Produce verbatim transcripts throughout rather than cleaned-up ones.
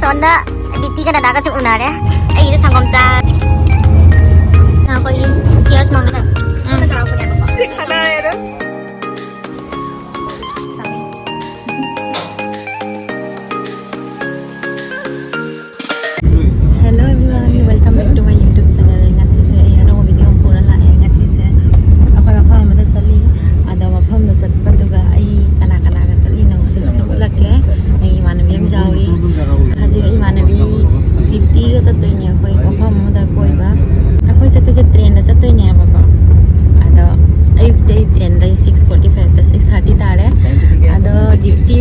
ꯁꯣꯝꯗ ꯗꯤꯞꯇꯤꯒ ꯗꯗꯥꯒꯁꯨ ꯎꯅꯔꯦ꯫ ꯑꯩꯒꯤꯁꯨ ꯁꯪꯒꯣꯝ ꯆꯥ꯫ ꯑꯩꯈꯣꯏꯒꯤ cheers ꯃꯃꯥ꯫ ꯎꯝ꯫ Hello everyone, welcome back to my YouTube channel. ꯉꯁꯤꯁꯦ ꯑꯩ ꯑꯅꯧꯕ video ꯑꯃ ꯄꯨꯔ ꯂꯥꯛꯑꯦ꯫ ꯉꯁꯤꯁꯦ ꯑꯩꯈꯣꯏ ꯃꯐꯝ ꯑꯃꯗ ꯆꯠꯂꯤ꯫ ꯑꯗꯣ ꯃꯐꯝꯗ ꯆꯠꯄꯗꯨꯒ ꯑꯩ ꯀꯅꯥ ꯀꯅꯥꯒ ꯆꯠꯂꯤꯅꯣ ꯑꯗꯨꯁꯨ ꯎꯠꯂꯛꯀꯦ꯫ ꯑꯩ ꯏꯃꯥꯟꯅꯕꯤ ꯑꯃ ꯌꯥꯎꯔꯤ꯫ ꯍꯧꯖꯤꯛ ꯏꯃꯥꯟꯅꯕꯤ ꯗꯤꯞꯇꯤꯒ ꯆꯠꯇꯣꯏꯅꯦ ꯑꯩꯈꯣꯏ ꯃꯐꯝ ꯑꯃꯗ ꯀꯣꯏꯕ꯫ ꯑꯩꯈꯣꯏ ꯆꯠꯇꯣꯏꯁꯦ trainꯗ ꯆꯠꯇꯣꯏꯅꯦ ꯍꯥꯏꯕꯀꯣ꯫ ꯑꯗꯣ ꯑꯌꯨꯛꯇ ꯑꯩ trainꯗ six forty fiveꯇ, six thirty ꯇꯥꯔꯦ꯫ ꯑꯗꯣ ꯗꯤꯞꯇꯤ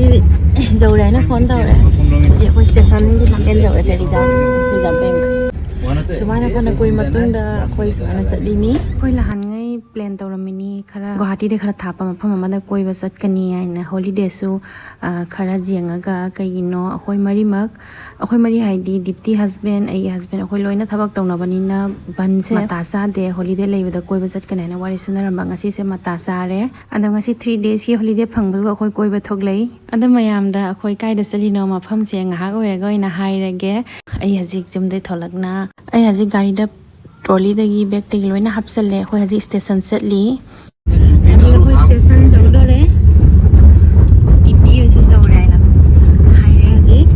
ꯌꯧꯔꯦ ꯍꯥꯏꯅ phone ꯇꯧꯔꯦ꯫ ꯍꯧꯖꯤꯛ ꯑꯩꯈꯣꯏ stationꯒꯤ ꯂꯝꯖꯦꯜ ꯌꯧꯔꯁꯦ, reserve, reserve bank꯫ ꯁꯨꯃꯥꯏꯅ ꯐꯅ ꯀꯨꯏ ꯃꯇꯨꯡꯗ ꯑꯩꯈꯣꯏ ꯁꯨꯃꯥꯏꯅ ꯆꯠꯂꯤꯅꯤ꯫ ꯑꯩꯈꯣꯏ ꯅꯍꯥꯟꯉꯩ plan ꯇꯧꯔꯝꯃꯤꯅꯤ, ꯈꯔ ꯒꯨꯋꯥꯍꯥꯇꯤꯗ ꯈꯔ ꯊꯥꯞꯄ ꯃꯐꯝ ꯑꯃꯗ ꯀꯣꯏꯕ ꯆꯠꯀꯅꯤ ꯍꯥꯏꯅ꯫ Holidayꯁꯨ, ꯑ, ꯈꯔ ꯌꯦꯡꯉꯒ, ꯀꯩꯒꯤꯅꯣ ꯑꯩꯈꯣꯏ ꯃꯔꯤꯃꯛ, ꯑꯩꯈꯣꯏ ꯃꯔꯤ ꯍꯥꯏꯗꯤ ꯗꯤꯞꯇꯤ husband, ꯑꯩꯒꯤ husband, ꯑꯩꯈꯣꯏ ꯂꯣꯏꯅ ꯊꯕꯛ ꯇꯧꯅꯕꯅꯤꯅ ꯕꯟꯁꯦ ꯃꯇꯥ ꯆꯥꯗꯦ꯫ Holiday ꯂꯩꯕꯗ ꯀꯣꯏꯕ ꯆꯠꯀꯅꯤ ꯍꯥꯏꯅ ꯋꯥꯔꯤ ꯁꯨꯅꯔꯝꯕ, ꯉꯁꯤꯁꯦ ꯃꯇꯥ ꯆꯥꯔꯦ꯫ ꯑꯗꯣ ꯉꯁꯤ three daysꯀꯤ holiday ꯐꯪꯕꯗꯨꯒ ꯑꯩꯈꯣꯏ ꯀꯣꯏꯕ ꯊꯣꯛꯂꯛꯏ꯫ ꯑꯗꯣ ꯃꯌꯥꯝꯗ ꯑꯩꯈꯣꯏ ꯀꯥꯏꯗ ꯆꯠꯂꯤꯅꯣ ꯃꯐꯝꯁꯦ ꯉꯥꯏꯍꯥꯛ ꯑꯣꯏꯔꯒ ꯑꯣꯏꯅ ꯍꯥꯏꯔꯒꯦ꯫ ꯑꯩ ꯍꯧꯖꯤꯛ ꯌꯨꯝꯗꯩ ꯊꯣꯛꯂꯛꯅ, ꯑꯩ ꯍꯧꯖꯤꯛ ꯒꯥꯔꯤꯗ trolleyꯗꯒꯤ bagꯇꯒꯤ ꯂꯣꯏꯅ ꯍꯥꯞꯆꯜꯂꯦ꯫ ꯑꯩꯈꯣꯏ ꯍꯧꯖꯤꯛ station ꯆꯠꯂꯤ꯫ ꯍꯧꯖꯤꯛ ꯑꯩꯈꯣꯏ station ꯌꯧꯗꯣꯔꯦ꯫ ꯗꯤꯞꯇꯤ ꯍꯣꯏꯁꯨ ꯌꯧꯔꯦ ꯍꯥꯏꯅ ꯍꯥꯏꯔꯦ ꯍꯧꯖꯤꯛ꯫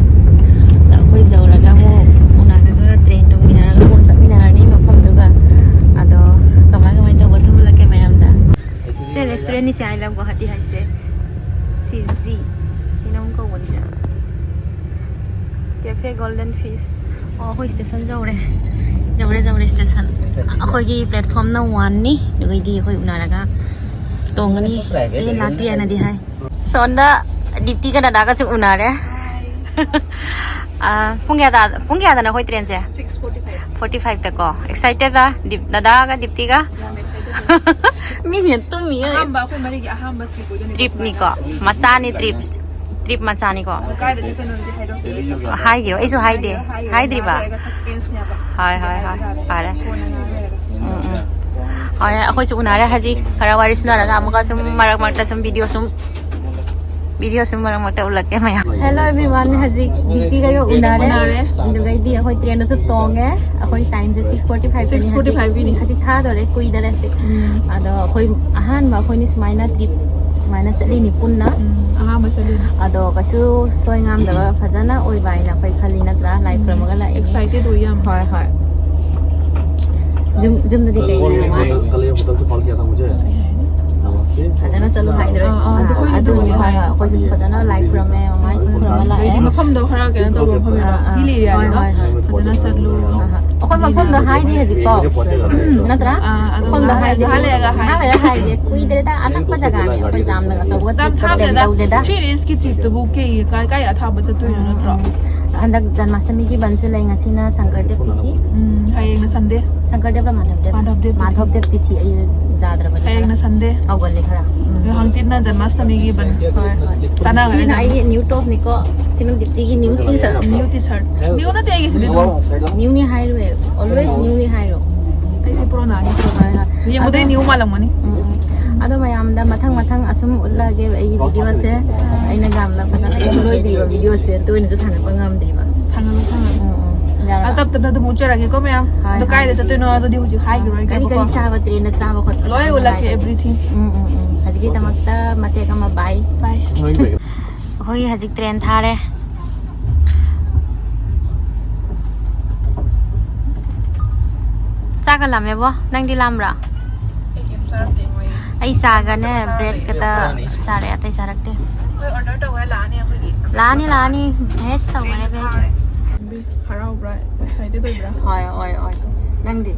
ꯑꯗ ꯑꯩꯈꯣꯏ ꯌꯧꯔꯒ ꯑꯃꯨꯛ ꯎꯅꯔꯒ train ꯇꯣꯡꯃꯤꯟꯅꯔꯒ ꯑꯃꯨꯛ ꯆꯠꯃꯤꯟꯅꯔꯅꯤ ꯃꯐꯝꯗꯨꯒ꯫ ꯑꯗꯣ ꯀꯃꯥꯏ ꯀꯃꯥꯏꯅ ꯇꯧꯕꯁꯨ ꯎꯠꯂꯛꯀꯦ ꯃꯌꯥꯝꯗ꯫ ꯁꯦ restaurantꯅꯤ ꯁꯦ, I Love Guwahati ꯍꯥꯏꯁꯦ꯫ ꯁꯤꯖꯤ ꯀꯩꯅꯣꯝ ꯀꯧꯕꯅꯤꯗ꯫ Cafe Golden Fish꯫ ꯑꯣ, ꯑꯩꯈꯣꯏ station ꯌꯧꯔꯦ꯫ ꯌꯧꯔꯦ, ꯌꯧꯔꯦ station꯫ ꯑꯩꯈꯣꯏꯒꯤ platformꯅ oneꯅꯤ꯫ ꯑꯗꯨꯒꯩꯗꯤ ꯑꯩꯈꯣꯏ ꯎꯅꯔꯒ ꯇꯣꯡꯒꯅꯤ꯫ ꯑꯩ ꯂꯥꯛꯇ꯭ꯔꯤ ꯍꯥꯏꯅꯗꯤ ꯍꯥꯏ꯫ ꯁꯣꯝꯗ ꯗꯤꯞꯇꯤꯒ ꯗꯗꯥꯒꯁꯨ ꯎꯅꯔꯦ꯫ ꯑꯥ, ꯄꯨꯡ ꯀꯌꯥ ꯇꯥ-, ꯄꯨꯡ ꯀꯌꯥꯗꯅꯣ ꯑꯩꯈꯣꯏ trainꯁꯦ? Six forty five꯫ Forty fiveꯇꯀꯣ꯫ Excitedꯔ? ꯗꯤꯞ-, ꯗꯗꯥꯒ ꯗꯤꯞꯇꯤꯒ? ꯌꯥꯝ excited ꯑꯣꯏ꯫ ꯃꯤꯁꯤꯅ ꯇꯨꯝꯃꯤ꯫ ꯑꯍꯥꯟꯕ, ꯑꯩꯈꯣꯏ ꯃꯔꯤꯒꯤ ꯑꯍꯥꯟꯕ trip ꯑꯣꯏꯗꯣꯏꯅꯤꯀꯣ ꯁꯨꯃꯥꯏꯅ꯫ Tripꯅꯤꯀꯣ꯫ ꯃꯆꯥꯅꯤ trip꯫ Trip ꯃꯆꯥꯅꯤꯀꯣ꯫ ꯑꯗꯣ ꯀꯥꯏꯗ ꯆꯠꯇꯣꯏꯅꯣꯗꯤ ꯍꯥꯏꯗꯣꯛꯇ꯭ꯔꯤ꯫ ꯍꯥꯏꯈꯤꯔꯣ, ꯑꯩꯁꯨ ꯍꯥꯏꯗꯦ꯫ ꯍꯥꯏꯈꯤꯔꯣ, ꯍꯥꯏꯈꯤꯔꯣ꯫ ꯍꯥꯏꯗ꯭ꯔꯤꯕ? ꯉꯥꯏꯍꯥꯛ ꯂꯩꯔꯒ suspenseꯅꯦꯕ꯫ ꯍꯣꯏ, ꯍꯣꯏ, ꯍꯣꯏ꯫ ꯐꯔꯦ꯫ ꯀꯣꯟꯅ ꯉꯥꯏꯍꯥꯛ ꯂꯩꯔꯒ꯫ ꯎꯝ, ꯎꯝ꯫ ꯍꯣꯏ, ꯑꯩꯈꯣꯏꯁꯨ ꯎꯅꯔꯦ ꯍꯧꯖꯤꯛ꯫ ꯈꯔ ꯋꯥꯔꯤ ꯁꯨꯅꯔꯒ ꯑꯃꯨꯛꯀ ꯁꯨꯝ ꯃꯔꯛ ꯃꯔꯛꯇ ꯁꯨꯝ video ꯁꯨꯝ ꯚꯤꯗꯤꯑꯣꯁꯨ ꯃꯔꯛ ꯃꯔꯛꯇ ꯎꯠꯂꯛꯀꯦ ꯃꯌꯥꯝ꯫ Hello everyone, ꯍꯧꯖꯤꯛ ꯕ꯭ꯌꯨꯇꯤꯒ ꯎꯅꯔꯦ꯫ ꯎꯅꯔꯦ꯫ ꯑꯗꯨꯒꯩꯗꯤ ꯑꯩꯈꯣꯏ ꯇ꯭ꯔꯦꯟꯗꯁꯨ ꯇꯣꯡꯉꯦ꯫ ꯑꯩꯈꯣꯏ ꯇꯥꯏꯝꯁꯦ ꯁꯤꯛꯁ ꯐꯣꯔꯇꯤ ꯐꯥꯏꯚ ꯇꯅꯤ꯫ ꯍꯧꯖꯤꯛ ꯍꯧꯖꯤꯛ ꯊꯥꯗꯣꯔꯦ, ꯀꯨꯏꯗꯔꯦ ꯁꯤ꯫ ꯑꯗꯣ ꯑꯩꯈꯣꯏ ꯑꯍꯥꯟꯕ ꯑꯩꯈꯣꯏꯅꯤ ꯁꯨꯃꯥꯏꯅ ꯇ꯭ꯔꯤꯞ ꯁꯨꯃꯥꯏꯅ ꯆꯠꯂꯤꯅꯤ ꯄꯨꯟꯅ꯫ ꯑꯍꯥꯟꯕ ꯆꯠꯂꯤꯅꯤ꯫ ꯑꯗꯣ ꯀꯩꯁꯨ ꯁꯣꯏ ꯉꯥꯝꯗꯕ ꯐꯖꯅ ꯑꯣꯏꯕ ꯍꯥꯏꯅ ꯑꯩꯈꯣꯏ ꯈꯜꯂꯤ, ꯅꯠꯇ꯭ꯔꯥ? ꯂꯥꯏ ꯈꯨꯔꯝꯃꯒ ꯂꯥꯛꯏ꯫ Excited ꯑꯣꯏ ꯌꯥꯝ꯫ ꯍꯣꯏ, ꯍꯣꯏ꯫ ꯌꯨꯝ ꯌꯨꯝꯗꯗꯤ ꯀꯩ ꯀꯜ ꯌꯦ ꯍꯣꯇꯦꯜ ꯁꯦ ꯀꯣꯜ ꯀꯤꯌꯥ ꯊꯥ ꯃꯨꯖꯦ꯫ ꯅꯃꯁꯇꯦ꯫ ꯐꯖꯅ ꯆꯠꯂꯨ ꯍꯥꯏꯗ꯭ꯔꯦ꯫ ꯑꯥ, ꯑꯥ, ꯑꯗꯨ ꯑꯩꯈꯣꯏ ꯑꯗꯨꯅꯤ, ꯑꯗꯨꯝ ꯍꯣꯏ, ꯍꯣꯏ, ꯑꯩꯈꯣꯏꯁꯨ ꯐꯖꯅ ꯂꯥꯏ ꯈꯨꯔꯝꯃꯦ, ꯃꯃꯥꯏꯁꯨ ꯈꯨꯔꯝꯃ ꯂꯥꯛꯑꯦ꯫ ꯍꯥꯏꯗꯤ ꯃꯐꯝꯗꯣ ꯈꯔ ꯀꯩꯅꯣ ꯇꯧꯕ ꯃꯐꯝꯅꯤꯅ, ꯑꯥ, ꯑꯥ, ꯍꯤꯂꯤ ꯑꯦꯔꯤꯌꯥꯅꯤꯅ꯫ ꯍꯣꯏ, ꯍꯣꯏ, ꯍꯣꯏ꯫ ꯐꯖꯅ ꯆꯠꯂꯨ꯫ ꯑꯥ, ꯑꯥ꯫ ꯑꯩꯈꯣꯏ ꯃꯐꯝꯗꯣ ꯍꯥꯏꯗꯦ ꯍꯧꯖꯤꯛꯀꯣ꯫ ꯅꯠꯇ꯭ꯔꯥ? ꯑꯥ, ꯑꯗꯣ ꯃꯐꯝꯗꯣ ꯉꯥꯏꯍꯥꯛ ꯍꯥꯏꯗꯦ꯫ ꯂꯩꯔꯒ ꯍꯥꯏꯒꯦ꯫ ꯉꯥꯏꯍꯥꯛ ꯂꯩꯔꯒ ꯍꯥꯏꯒꯦ꯫ ꯀꯨꯏꯗ꯭ꯔꯦꯗ, ꯑꯅꯛꯄ ꯖꯒꯥꯅꯦ꯫ ꯑꯩꯈꯣꯏ ꯌꯥꯝꯅ ꯑꯆꯧꯕ ꯌꯥꯝ ꯇ꯭ꯔꯤꯞꯀ ꯄ꯭ꯂꯥꯟ ꯊꯥꯞꯇꯦꯗ꯫ ꯇꯧꯗꯦꯗ꯫ ꯁꯤ ꯔꯤꯁꯀꯤ ꯇ꯭ꯔꯤꯞꯇꯨꯕꯨ ꯀꯩ, ꯀꯥꯏ, ꯀꯥꯏ ꯑꯊꯥꯞꯄ ꯆꯠꯇꯣꯏꯅꯣ, ꯅꯠꯇ꯭ꯔꯣ? ꯍꯟꯗꯛ ꯖꯟꯃꯥꯁꯇꯃꯤꯒꯤ ꯕꯟꯁꯨ ꯂꯩ, ꯉꯁꯤꯅ ꯁꯪꯀꯔꯗꯦꯕ ꯇꯤꯊꯤ꯫ ꯎꯝ, ꯍꯌꯦꯡꯅ ꯁꯟꯗꯦ꯫ ꯁꯪꯀꯔꯗꯦꯕ ꯃꯥꯙꯕꯗꯦꯕ꯫ ꯃꯥꯙꯕꯗꯦꯕ ꯇꯤꯊꯤ꯫ ꯃꯥꯙꯕꯗꯦꯕ ꯇꯤꯊꯤ ꯑꯩ ꯌꯥꯗ꯭ꯔꯕꯅꯤ꯫ ꯍꯌꯦꯡꯅ ꯁꯟꯗꯦ꯫ ꯍꯧꯒꯠꯂꯦ ꯈꯔ꯫ ꯎꯝ, ꯍꯪꯆꯤꯠꯅ ꯖꯟꯃꯥꯁꯇꯃꯤꯒꯤ ꯕꯟ꯫ ꯍꯣꯏ, ꯍꯣꯏ꯫ ꯆꯥꯟꯅꯒꯅꯤ꯫ ꯁꯤꯅ ꯑꯩꯒꯤ ꯅ꯭ꯌꯨ ꯇꯣꯞꯅꯤꯀꯣ꯫ ꯁꯤꯃꯟ ꯒꯤꯐꯇꯤꯒꯤ new T shirt. New T shirt. New ꯅꯠꯇꯦ ꯑꯩꯒꯤꯁꯤꯗꯤ꯫ ꯅ꯭ꯌꯨꯅꯤ ꯍꯥꯏꯔꯨꯌꯦ꯫ Always ꯅ꯭ꯌꯨꯅꯤ ꯍꯥꯏꯔꯣ꯫ ꯑꯩꯁꯦ ꯄꯨꯔꯥꯅꯥꯅꯤ꯫ ꯍꯣꯏ, ꯍꯣꯏ꯫ ꯌꯦꯡꯕꯗ ꯑꯗꯣ ꯅ꯭ꯌꯨ ꯃꯥꯜꯂꯝꯒꯅꯤ꯫ ꯎꯝ, ꯎꯝ꯫ ꯑꯗꯣ ꯃꯌꯥꯝꯗ ꯃꯊꯪ ꯃꯊꯪ ꯑꯁꯨꯝ ꯎꯠꯂꯒꯦ ꯑꯩꯒꯤ ꯚꯤꯗꯤꯑꯣꯁꯦ꯫ ꯑꯩꯅ ꯌꯥꯝꯅ ꯐꯖꯅ ꯂꯣꯏꯗ꯭ꯔꯤꯕ ꯚꯤꯗꯤꯑꯣꯁꯦ ꯇꯣꯏꯅꯁꯨ ꯊꯥꯡꯒꯠꯄ ꯉꯝꯗ꯭ꯔꯤꯕ꯫ ꯊꯥꯡꯒꯠꯂꯨ, ꯊꯥꯡꯒꯠꯂꯨ꯫ ꯎꯝ, ꯎꯝ꯫ ꯌꯥꯔꯕ? ꯑ, ꯇꯞ ꯇꯞꯅ ꯑꯗꯨꯝ ꯎꯠꯆꯔꯒꯦꯀꯣ ꯃꯌꯥꯝ꯫ ꯍꯣꯏ, ꯑꯗꯣ ꯍꯣꯏ꯫ ꯀꯥꯏꯗ ꯆꯠꯇꯣꯏꯅꯣ ꯑꯗꯨꯗꯤ ꯍꯧꯖꯤꯛ ꯍꯥꯏꯈꯤꯔꯣꯏꯒꯦꯕꯀꯣ꯫ ꯀꯔꯤ ꯀꯔꯤ ꯆꯥꯕ ꯇ꯭ꯔꯦꯟꯗ ꯆꯥꯕ ꯈꯣꯠꯄ ꯂꯣꯏ ꯎꯠꯂꯛꯀꯦ, ꯍꯥꯏꯔꯒꯦ꯫ Everything꯫ ꯎꯝ, ꯎꯝ, ꯎꯝ꯫ ꯍꯧꯖꯤꯛꯀꯤꯗꯃꯛꯇ ꯃꯇꯦꯛ ꯑꯃ bye꯫ Bye꯫ ꯑꯩꯈꯣꯏ ꯍꯧꯖꯤꯛ ꯇ꯭ꯔꯦꯟ ꯊꯥꯔꯦ꯫ ꯆꯥꯛꯀ ꯂꯥꯝꯃꯦꯕꯣ꯫ ꯅꯪꯗꯤ ꯂꯥꯝꯕ꯭ꯔꯥ? ꯑꯩ ꯀꯩꯝ ꯆꯥꯔꯛꯇꯦ, ꯃꯣꯏ ꯑꯩ ꯆꯥꯒꯅꯦ, ꯆꯥꯔꯛꯇꯦ꯫ Bread ꯈꯛꯇ ꯆꯥꯔꯦ, ꯑꯇꯩ ꯆꯥꯔꯛꯇꯦ꯫ ꯑꯩꯈꯣꯏ order ꯇꯧꯈ꯭ꯔꯦ, ꯂꯥꯛꯑꯅꯤ ꯑꯩꯈꯣꯏꯒꯤ꯫ ꯂꯥꯛꯑꯅꯤ, ꯂꯥꯛꯑꯅꯤ꯫ Veg ꯇꯧꯈ꯭ꯔꯦ, veg꯫ ꯊꯥꯔꯦ꯫ ꯍꯔꯥꯎꯕ꯭ꯔꯥ? Excited ꯑꯣꯏꯕ꯭ꯔꯥ? ꯍꯣꯏ, ꯍꯣꯏ, ꯍꯣꯏ꯫ ꯅꯪꯗꯤ?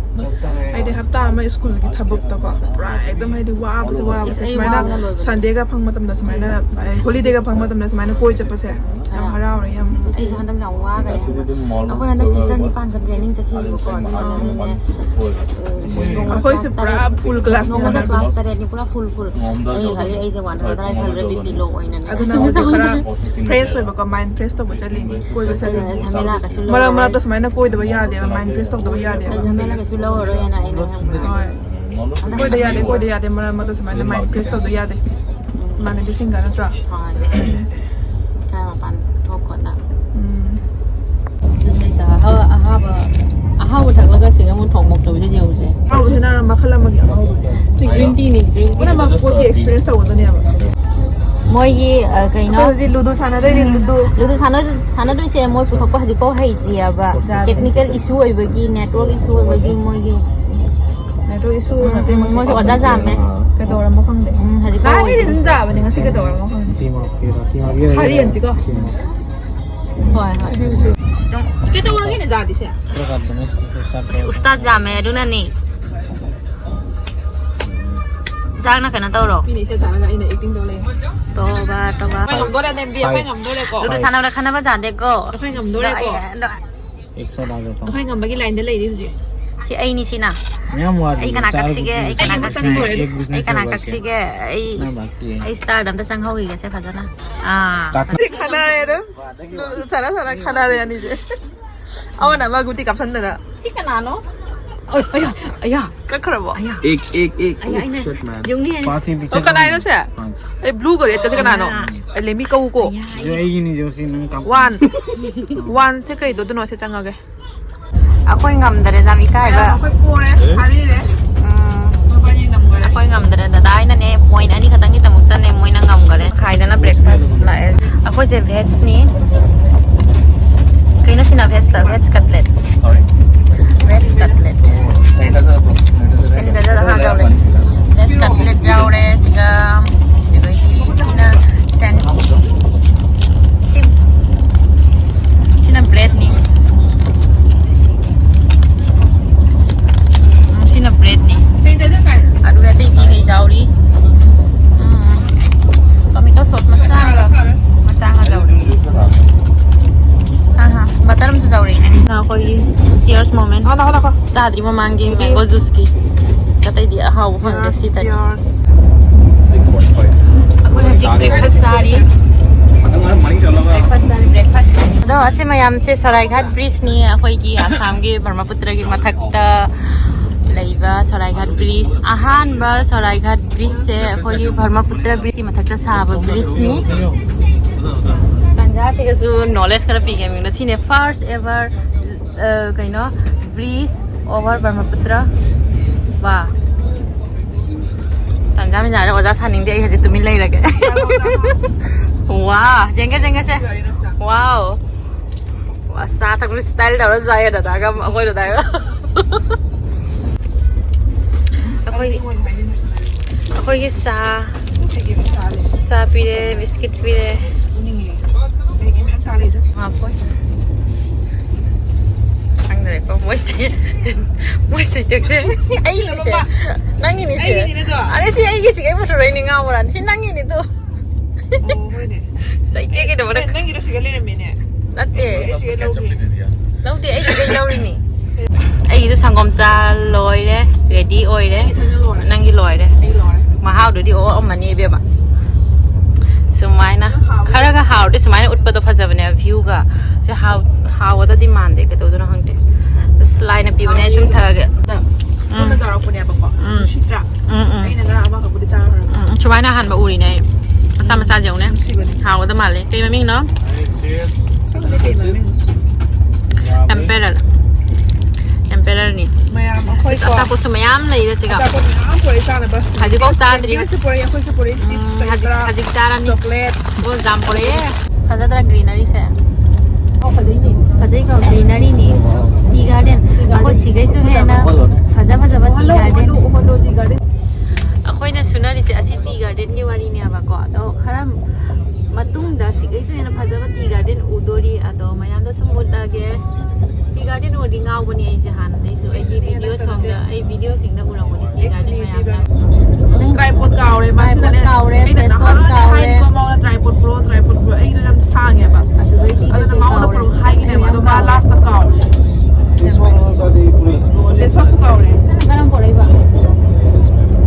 ꯑꯩꯗꯤ ꯍꯞꯇꯥ ꯑꯃ ꯁ꯭ꯀꯨꯜꯒꯤ ꯊꯕꯛꯇꯀꯣ, ꯄꯨꯔꯥ ꯑꯦꯛꯗꯝ ꯍꯥꯏꯗꯤ ꯋꯥꯕꯁꯦ, ꯋꯥꯕꯁꯦ꯫ ꯏꯁ, ꯑꯩ ꯁꯨꯃꯥꯏꯅ ꯋꯥꯕꯅ ꯂꯣꯏꯕ꯫ Sundayꯒ ꯐꯪꯕ ꯃꯇꯝꯗ, ꯁꯨꯃꯥꯏꯅ, ꯑꯦ, holidayꯒ ꯐꯪꯕ ꯃꯇꯝꯗ ꯁꯨꯃꯥꯏꯅ ꯀꯣꯏ ꯆꯠꯄꯁꯦ ꯌꯥꯝ ꯑꯥ꯫ ꯍꯔꯥꯎꯔꯦ, ꯌꯥꯝ꯫ ꯑꯩꯁꯨ ꯍꯟꯗꯛ ꯌꯥꯝ ꯋꯥꯈꯔꯦ꯫ ꯑꯩꯈꯣꯏ ꯍꯟꯗꯛ teacher ꯅꯤꯄꯥꯟꯒ training ꯆꯠꯈꯤꯕꯀꯣ, ꯑꯗꯨꯅꯅꯦ ꯑꯩꯅ, ꯑ, ꯅꯣꯡꯃ ꯑꯩꯈꯣꯏꯁꯨ class ꯄꯨꯔꯥ ꯇꯔꯦꯠ, full classꯅꯤ ꯅꯣꯡꯃꯗ ꯍꯟꯗꯛꯁꯨ꯫ Class ꯇꯔꯦꯠꯅꯤ, ꯄꯨꯔꯥ full, full꯫ ꯑꯩ ꯈꯜꯂꯤ, ꯑꯩꯁꯦ ꯋꯥꯟꯊꯔꯗ꯭ꯔꯥ ꯈꯜꯂꯦ, BP low ꯑꯣꯏꯅꯅꯦ꯫ ꯑꯗꯨꯅ ꯑꯩꯈꯣꯏꯁꯨ ꯈꯔ fresh ꯑꯣꯏꯕꯀꯣ, mind fresh ꯇꯧꯕ ꯆꯠꯂꯤꯅꯤ, ꯀꯣꯏꯕ ꯆꯠꯂꯤꯅꯤ꯫ ꯑꯗꯨꯅ ꯊꯥꯃꯦꯂꯥ ꯀꯩꯁꯨ ꯃꯔꯛ ꯂꯧꯔꯔꯣꯏ꯫ ꯃꯔꯛꯇ ꯁꯨꯃꯥꯏꯅ ꯀꯣꯏꯗꯕ ꯌꯥꯗꯦꯕ, mind fresh ꯇꯧꯗꯕ ꯌꯥꯗꯦꯕ꯫ ꯑꯩ ꯊꯥꯃꯦꯂꯥ ꯀꯩꯁꯨ ꯂꯧꯔꯔꯣꯏꯅ ꯑꯩꯅ ꯌꯥꯝꯅ ꯍꯣꯏ꯫ ꯍꯟꯗꯛ ꯀꯣꯏꯗ ꯌꯥꯗꯦ, ꯀꯣꯏꯗ ꯌꯥꯗꯦ, ꯃꯔꯛ ꯃꯔꯛꯇ ꯁꯨꯃꯥꯏꯅ mind fresh ꯇꯧꯗ ꯌꯥꯗꯦ꯫ ꯎꯝ꯫ ꯏꯃꯥꯟꯅꯕꯤꯁꯤꯡꯒ ꯅꯠꯇ꯭ꯔꯣ? ꯍꯣꯏ꯫ ꯈꯔ ꯃꯄꯥꯟ ꯊꯣꯛ ꯈꯣꯠꯅ꯫ ꯎꯝ꯫ ꯑꯗꯨꯅ ꯑꯩꯁꯦ ꯑꯍꯥꯎ-, ꯑꯍꯥꯎꯕ, ꯑꯍꯥꯎꯕ ꯊꯛꯂꯒ ꯁꯤꯒ ꯑꯃꯨꯛ ꯊꯣꯡ ꯃꯣꯛ ꯇꯧꯕꯁꯦ ꯌꯦꯡꯉꯨꯁꯦ꯫ ꯑꯍꯥꯎꯕꯁꯤꯅ ꯃꯈꯜ ꯑꯃꯒꯤ ꯑꯍꯥꯎꯕ꯫ ꯁꯤ green teaꯅꯤ, green tea꯫ ꯄꯨꯝꯅꯃꯛ ꯄꯣꯠꯀꯤ experience ꯇꯧꯒꯗꯕꯅꯦꯕ꯫ ꯃꯣꯏꯒꯤ, ꯑ, ꯀꯩꯅꯣ? ꯑꯩꯈꯣꯏ ꯍꯧꯖꯤꯛ ꯂꯨꯗꯨ ꯁꯥꯟꯅꯗꯣꯏꯅꯦ, ꯂꯨꯗꯨ꯫ ꯂꯨꯗꯨ ꯁꯥꯟꯅ-, ꯁꯥꯟꯅꯗꯣꯏꯁꯦ ꯃꯣꯏ ꯄꯨꯊꯣꯛꯄ ꯍꯧꯖꯤꯛꯐꯥꯎ ꯍꯩꯇ꯭ꯔꯤꯑꯕ꯫ ꯌꯥꯗꯦ꯫ Technical issue ꯑꯣꯏꯕꯒꯤ, network issue ꯑꯣꯏꯕꯒꯤ ꯃꯣꯏꯒꯤ꯫ Network issue ꯎꯝ, ꯅꯠꯇꯦ, ꯎꯝ, ꯃꯣꯏꯁꯨ ꯃꯣꯏꯁꯨ ꯑꯣꯖꯥ ꯖꯥꯝꯃꯦ꯫ ꯀꯩꯗꯧꯔꯝꯃꯣ ꯈꯪꯗꯦ꯫ ꯎꯝ, ꯍꯧꯖꯤꯛꯐꯥꯎ ꯅꯍꯥꯟꯒꯩꯗꯤ ꯑꯣꯏꯗ꯭ꯔꯤ꯫ ꯑꯗꯨꯝ ꯇꯥꯕꯅꯦ, ꯉꯁꯤ ꯀꯩꯗꯧꯔꯝꯃꯣ ꯈꯪꯗꯦ꯫ Team up, team up. Team up. ꯍꯥꯏꯔꯤ ꯌꯦꯡꯁꯤꯀꯣ꯫ ꯍꯣꯏ, ꯍꯣꯏ꯫ ꯀꯩꯗꯧꯔꯒꯦꯅꯦ ꯖꯥꯗꯤꯁꯦ? ꯎꯁꯇꯥꯗ ꯌꯥꯝꯃꯦ ꯑꯗꯨꯅꯅꯦ꯫ ꯆꯥꯛꯅ ꯀꯩꯅꯣ ꯇꯧꯔꯣ꯫ ꯃꯤꯅ ꯏꯁꯩ ꯇꯥꯔꯒ ꯑꯩꯅ acting ꯇꯧ ꯂꯩ꯫ ꯇꯣꯕꯥ, ꯇꯣꯕꯥ꯫ ꯑꯩꯈꯣꯏ ꯉꯝꯗꯣꯔꯦ, ꯅꯦꯝꯕꯤ, ꯑꯩꯈꯣꯏ ꯉꯝꯗꯣꯔꯦꯀꯣ꯫ ꯂꯨꯗꯨ ꯁꯥꯟꯅꯕꯗ ꯈꯟꯅꯕ ꯖꯥꯗꯦꯀꯣ꯫ ꯑꯩꯈꯣꯏ ꯉꯝꯗꯣꯔꯦꯀꯣ꯫ ꯑꯗꯣ ꯑꯩ, ꯑꯗꯣ एक सौ डाल देता हूँ। ꯑꯩꯈꯣꯏ ꯉꯝꯕꯒꯤ ꯂꯥꯏꯟꯗ ꯂꯩꯔꯤ ꯍꯧꯖꯤꯛ꯫ ꯁꯤ ꯑꯩꯅꯤ ꯁꯤꯅ꯫ ꯑꯩ ꯀꯅꯥ ꯆꯥꯔ ꯀꯛꯁꯤꯒꯦ? ꯑꯩ ꯀꯅꯥ ꯆꯥꯔ ꯀꯛꯁꯤꯒꯦ? ꯑꯦꯛ ꯕꯤꯖꯤꯅꯦꯁ ꯑꯩ ꯀꯅꯥ ꯇꯧꯔꯛꯀꯦ꯫ ꯀꯛꯁꯤꯒꯦ? ꯑꯩ, ꯅꯪ ꯂꯥꯛꯀꯦ꯫ ꯑꯩ ꯁ꯭ꯇꯥꯔꯗ ꯑꯝꯇ ꯆꯪꯍꯧꯈꯤꯒꯦꯁꯦ ꯐꯖꯅ꯫ ꯑꯥ꯫ ꯀꯥꯛꯅ ꯈꯟꯅꯔꯦ ꯑꯗꯨꯝ꯫ ꯂꯨꯗꯨ ꯁꯥꯟꯅ ꯁꯥꯟꯅ ꯈꯟꯅꯔꯦ ꯑꯅꯤꯁꯦ꯫ ꯑꯃꯅ ꯑꯃ ꯒꯨꯇꯤ ꯀꯥꯞꯁꯟꯗꯅ꯫ ꯁꯤ ꯀꯅꯥꯅꯣ? ꯑꯣꯏ, ꯑꯌꯥ, ꯑꯌꯥ, ꯀꯛꯈ꯭ꯔꯕꯣ? ꯑꯌꯥ꯫ एक एक एक ꯑꯩ, ꯑꯩꯅ shit man. ꯌꯦꯡꯅꯤ, ꯌꯦꯡꯅꯤ꯫ पाँच ही पीछे ꯑꯣ, ꯀꯅꯥꯏꯅꯣ ꯁꯦ? हाँ। ꯑꯩ blue ꯒꯔꯤ ꯆꯠꯁꯦ ꯀꯅꯥꯅꯣ? ꯑꯌꯥ꯫ ꯑꯩ ꯂꯦꯝꯕꯤ ꯀꯧꯀꯣ꯫ ꯑꯌꯥ, जो ꯑꯩ ꯑꯩꯒꯤꯅꯤ ꯖꯣꯁꯤ ꯅꯪ ꯀꯥꯞ One, one ꯁꯦ ꯀꯩꯗꯣ ꯑꯗꯨꯅꯣ ꯁꯦ ꯆꯪꯉꯒꯦ꯫ ꯑꯩꯈꯣꯏ ꯉꯝꯗꯔꯦ ꯌꯥꯝ ꯏꯀꯥꯏꯕ꯫ ꯑꯩꯈꯣꯏ ꯄꯣꯔꯦ, ꯍꯥꯔꯤꯔꯦ꯫ ꯎꯝ꯫ ꯃꯕꯥꯅꯤ ꯉꯝꯈꯔꯦ꯫ ꯑꯩꯈꯣꯏ ꯉꯝꯗꯔꯦ꯫ ꯗꯗꯥ ꯑꯩꯅꯅꯦ point ꯑꯅꯤ ꯈꯛꯇꯪꯒꯤꯗꯃꯛꯇꯅꯦ ꯃꯣꯏꯅ ꯉꯝꯈꯔꯦ꯫ ꯈꯥꯏꯗꯅ breakfast ꯂꯥꯛꯑꯦ꯫ ꯑꯩꯈꯣꯏꯁꯦ vegꯅꯤ꯫ ꯀꯩꯅꯣ ꯁꯤꯅ vegꯇ? Veg cutlet꯫ Veg cutlet꯫ Sanitizer ꯍꯥꯟꯅ ꯇꯧꯔꯦ꯫ Veg cutlet ꯌꯥꯎꯔꯦ ꯁꯤꯒ꯫ ꯑꯗꯨꯗꯒꯤ ꯁꯤꯅ sand-, ꯁꯤ, ꯁꯤꯅ breadꯅꯤ꯫ ꯎꯝ, ꯁꯤꯅ breadꯅꯤ꯫ ꯑꯗꯨꯒ ꯑꯇꯩꯗꯤ ꯀꯩ ꯌꯥꯎꯔꯤ? ꯎꯝ, tomato sauce ꯃꯆꯥ ꯑꯃꯒ, ꯃꯆꯥ ꯑꯃꯒ ꯌꯥꯎꯔꯤ꯫ ꯑꯍꯥ, butter ꯑꯃꯁꯨ ꯌꯥꯎꯔꯤ꯫ ꯑꯩꯈꯣꯏꯒꯤ cheers moment꯫ ꯆꯥꯗ꯭ꯔꯤ ꯃꯃꯥꯡꯒꯤ mango juiceꯀꯤ꯫ ꯑꯇꯩꯗꯤ ꯑꯍꯥꯎꯕ ꯐꯪꯗꯦ ꯁꯤꯗꯅꯤ꯫ ꯑꯩꯈꯣꯏ ꯍꯧꯖꯤꯛ breakfast ꯆꯥꯔꯤ꯫ Breakfast ꯆꯥꯔꯤ, breakfast꯫ ꯑꯗꯣ ꯑꯁꯤ ꯃꯌꯥꯝꯁꯦ ꯁꯔꯥꯏꯘꯥꯠ bridgeꯅꯤ, ꯑꯩꯈꯣꯏꯒꯤ ꯑꯁꯥꯝꯒꯤ ꯕ꯭ꯔꯍ꯭ꯃꯄꯨꯇ꯭ꯔꯒꯤ ꯃꯊꯛꯇ ꯂꯩꯕ ꯁꯣꯔꯥꯏꯒꯥꯠ ꯕ꯭ꯔꯤꯖ, ꯑꯍꯥꯟꯕ ꯁꯣꯔꯥꯏꯒꯥꯠ ꯕ꯭ꯔꯤꯖꯁꯦ ꯑꯩꯈꯣꯏꯒꯤ ꯕ꯭ꯔꯍ꯭ꯃꯄꯨꯇ꯭ꯔ ꯕ꯭ꯔꯤꯖꯀꯤ ꯃꯊꯛꯇ ꯁꯥꯕ ꯕ꯭ꯔꯤꯖꯅꯤ꯫ ꯇꯥꯟꯖꯥꯁꯤꯒꯁꯨ ꯅꯣꯂꯦꯖ ꯈꯔ ꯄꯤꯒꯦ ꯃꯤꯉꯣꯟꯗ꯫ ꯁꯤꯅꯦ first ever, ꯑ, ꯀꯩꯅꯣ, bridge over ꯕ꯭ꯔꯍ꯭ꯃꯄꯨꯇ꯭ꯔ꯫ ꯋꯥ, ꯇꯥꯟꯖꯥ ꯃꯤꯅꯥꯅ ꯑꯣꯖꯥ ꯁꯥꯅꯤꯡꯗꯦ, ꯑꯩ ꯍꯧꯖꯤꯛ ꯇꯨꯃꯤꯟ ꯂꯩꯔꯒꯦ꯫ ꯋꯥ, ꯌꯦꯡꯒꯦ, ꯌꯦꯡꯒꯦꯁꯦ꯫ ꯋꯥꯎ꯫ ꯑꯁ, ꯆꯥ ꯊꯛꯄꯁꯦ style ꯇꯧꯔ ꯆꯥꯏꯌꯦ ꯗꯗꯥꯒ ꯑꯩꯈꯣꯏ ꯗꯗꯥꯒ꯫ ꯑꯩꯈꯣꯏꯒꯤ, ꯑꯩꯈꯣꯏꯒꯤ ꯆꯥ, ꯆꯥ ꯄꯤꯔꯦ, ꯕꯤꯁꯀꯤꯠ ꯄꯤꯔꯦ꯫ ꯉꯥꯄꯣꯏ꯫ ꯈꯪꯗ꯭ꯔꯦꯀꯣ, ꯃꯣꯏꯁꯦ, ꯃꯣꯏꯁꯦ ꯇꯦꯛꯁꯦ꯫ ꯑꯩꯒꯤꯅꯤꯁꯦ, ꯅꯪꯒꯤꯅꯤꯁꯦ꯫ ꯑꯩꯒꯤꯅꯤꯅꯦ ꯑꯗꯣ꯫ ꯑꯔꯦ, ꯁꯤ ꯑꯩꯒꯤ ꯁꯤꯒꯩ ꯄꯨꯊꯣꯔꯛꯏꯅꯦ, ꯉꯥꯎꯕ꯭ꯔꯥ? ꯁꯤ ꯅꯪꯒꯤꯅꯤꯗꯣ꯫ ꯑꯣ, ꯍꯣꯏꯅꯦ꯫ ꯁꯩꯇꯦ ꯀꯩꯗꯧꯕꯗ ꯅꯪꯒꯤꯗꯣ ꯁꯤꯒ ꯂꯩꯔꯝꯃꯦꯅꯦ꯫ ꯅꯠꯇꯦ꯫ ꯑꯩ ꯁꯤꯒ ꯂꯧꯈ꯭ꯔꯦ꯫ ꯂꯧꯗꯦ, ꯑꯩ ꯁꯤꯗꯩ ꯂꯧꯔꯤꯅꯤ꯫ ꯑꯩꯒꯤꯁꯨ ꯁꯪꯒꯣꯝ ꯆꯥ ꯂꯣꯏꯔꯦ, ready ꯑꯣꯏꯔꯦ꯫ ꯑꯩꯒꯤ ꯊꯛꯅ ꯂꯣꯏꯔꯦ꯫ ꯅꯪꯒꯤ ꯂꯣꯏꯔꯦ꯫ ꯑꯩ ꯂꯣꯏꯔꯦ꯫ ꯃꯍꯥꯎꯗꯨꯗꯤ ꯑꯣ ꯑꯃꯅꯤ ꯏꯕꯦꯝꯃ꯫ ꯁꯨꯃꯥꯏꯅ ꯑꯗꯨ ꯍꯥꯎꯕꯅꯦ꯫ ꯈꯔꯒ ꯍꯥꯎꯔꯗꯤ ꯁꯨꯃꯥꯏꯅ ꯎꯠꯄꯗꯣ ꯐꯖꯕꯅꯦ, viewꯒ꯫ ꯁꯦ ꯍꯥꯎ-, ꯍꯥꯎꯒꯗꯗꯤ ꯃꯥꯟꯗꯦ, ꯀꯩꯗꯧꯗꯣꯏꯅꯣ ꯈꯪꯗꯦ꯫ ꯑꯁ, ꯂꯥꯏꯅ ꯄꯤꯕꯅꯦ, ꯑꯩ ꯁꯨꯝ ꯊꯛꯑꯒꯦ꯫ ꯄꯨꯟꯅ ꯎꯝ꯫ ꯆꯥꯎꯔꯛꯄꯅꯦꯕꯀꯣ꯫ ꯎꯝ꯫ ꯅꯨꯡꯁꯤꯠꯇ꯭ꯔꯥ? ꯎꯝ, ꯎꯝ꯫ ꯑꯩꯅ ꯉꯔꯥꯡ ꯑꯃꯈꯛꯄꯨꯗꯤ ꯆꯥꯈ꯭ꯔꯕꯅꯦ꯫ ꯎꯝ, ꯁꯨꯃꯥꯏꯅ ꯑꯍꯥꯟꯕ ꯎꯔꯤꯅꯦ ꯑꯩ꯫ ꯃꯆꯥ ꯃꯆꯥꯁꯦ ꯌꯦꯡꯉꯨꯅꯦ꯫ ꯅꯨꯡꯁꯤꯕꯅꯦ꯫ ꯍꯥꯎꯒꯗꯕ ꯃꯥꯜꯂꯦ꯫ ꯀꯩ ꯃꯃꯤꯡꯅꯣ? ꯈꯪꯗꯦ ꯀꯩ ꯃꯃꯤꯡ꯫ Emperor꯫ Emperorꯅꯤ꯫ ꯃꯌꯥꯝ ꯑꯩꯈꯣꯏ ꯑꯁ, ꯀꯣ꯫ ꯑꯆꯥꯄꯣꯠꯁꯨ ꯃꯌꯥꯝ ꯂꯩꯔꯦ ꯁꯤꯒ꯫ ꯑꯆꯥꯄꯣꯠ ꯃꯌꯥꯝ ꯄꯨꯔꯛꯑꯦ ꯆꯥꯅꯕ꯫ ꯍꯧꯖꯤꯛꯐꯥꯎ ꯆꯥꯗ꯭ꯔꯤ꯫ ꯒꯤꯐꯁꯨ ꯄꯨꯔꯛꯑꯦ, ꯑꯩꯈꯣꯏꯁꯨ ꯄꯨꯔꯛꯑꯦ, ꯎꯝ, chips ꯍꯧꯖꯤꯛ, ꯀꯩꯀꯥ, ꯍꯧꯖꯤꯛ ꯆꯥꯔꯅꯤ꯫ Chocolate꯫ ꯒꯣꯜ ꯖꯥꯝ ꯄꯨꯔꯛꯑꯦ꯫ ꯐꯖꯗ꯭ꯔꯥ greeneryꯁꯦ? ꯑꯣ, ꯐꯖꯩꯅꯦ꯫ ꯐꯖꯩꯀꯣ, greeneryꯅꯤ꯫ Tea garden꯫ ꯑꯩꯈꯣꯏ ꯁꯤꯒꯩꯁꯨ ꯍꯦꯟꯅ ꯐꯖ ꯐꯖꯕ tea ꯎꯍꯜꯂꯣ, garden꯫ ꯎꯍꯜꯂꯣ, ꯎꯍꯜꯂꯣ, tea garden꯫ ꯑꯩꯈꯣꯏꯅ ꯁꯨꯅꯔꯤꯁꯦ ꯑꯁꯤ tea gardenꯒꯤ ꯋꯥꯔꯤꯅꯦꯕꯀꯣ꯫ ꯑꯗꯣ ꯈꯔ ꯃꯇꯨꯡꯗ ꯁꯤꯒꯩꯁꯨ ꯍꯦꯟꯅ ꯐꯖꯕ tea garden ꯎꯗꯣꯔꯤ꯫ ꯑꯗꯣ ꯃꯌꯥꯝꯗ ꯁꯨꯝ ꯎꯠꯂꯒꯦ꯫ Tea garden ꯎꯔꯗꯤ ꯉꯥꯎꯕꯅꯤ ꯑꯩꯁꯦ ꯍꯥꯟꯅꯗꯩꯁꯨ꯫ ꯑꯩꯒꯤ video songꯗ, ꯑꯩ videoꯁꯤꯡꯗ ꯎꯔꯝꯒꯅꯤ tea garden ꯃꯌꯥꯝꯅ꯫ Tripod ꯀꯥꯎꯔꯦ, tripod ꯃꯥꯁꯤꯅꯅꯦ꯫ ꯀꯥꯎꯔꯦ, face wash ꯀꯥꯎꯔꯦ꯫ ꯑꯩꯅ ꯅꯍꯥꯟꯋꯥꯏ ꯍꯥꯏꯔꯤꯕ ꯃꯉꯣꯟꯗ tripod ꯄꯨꯔꯛꯑꯣ, tripod ꯄꯨꯔꯛꯑꯣ꯫ ꯑꯩꯒꯤꯗꯣ ꯌꯥꯝ ꯁꯥꯡꯉꯦꯕ꯫ ꯑꯗꯨꯗꯩꯗꯤ ꯑꯗꯨꯅ ꯀꯩꯀꯩ ꯃꯉꯣꯟꯗ ꯀꯥꯎꯔꯦ? ꯄꯨꯔꯛꯑꯣ ꯍꯥꯏꯒꯤꯅꯦꯕ, ꯑꯗꯣ ꯃꯥ ꯀꯥꯎꯔꯦ꯫ Lastꯇ ꯀꯥꯎꯔꯦ꯫ Face washꯁꯨ ꯀꯥꯎꯔꯦ꯫ ꯅꯪꯅ ꯀꯔꯝ ꯄꯨꯔꯛꯏꯕ?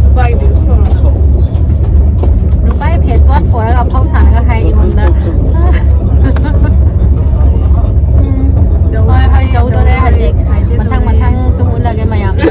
ꯅꯨꯄꯥꯒꯤ ꯗ꯭ꯔꯦꯁ ꯇꯧꯔꯒ꯫ ꯅꯨꯄꯥꯒꯤ face wash ꯄꯨꯔꯒ ꯑꯐꯥꯎ ꯁꯥꯅꯒ ꯍꯥꯏ ꯑꯩꯉꯣꯟꯗ꯫ ꯎꯝ꯫ ꯍꯣꯏ, ꯍꯣꯏ, ꯆꯧꯗꯣꯔꯦ ꯍꯧꯖꯤꯛ꯫ ꯃꯊꯪ ꯃꯊꯪ ꯁꯨꯝ ꯎꯠꯂꯒꯦ ꯃꯌꯥꯝꯗ꯫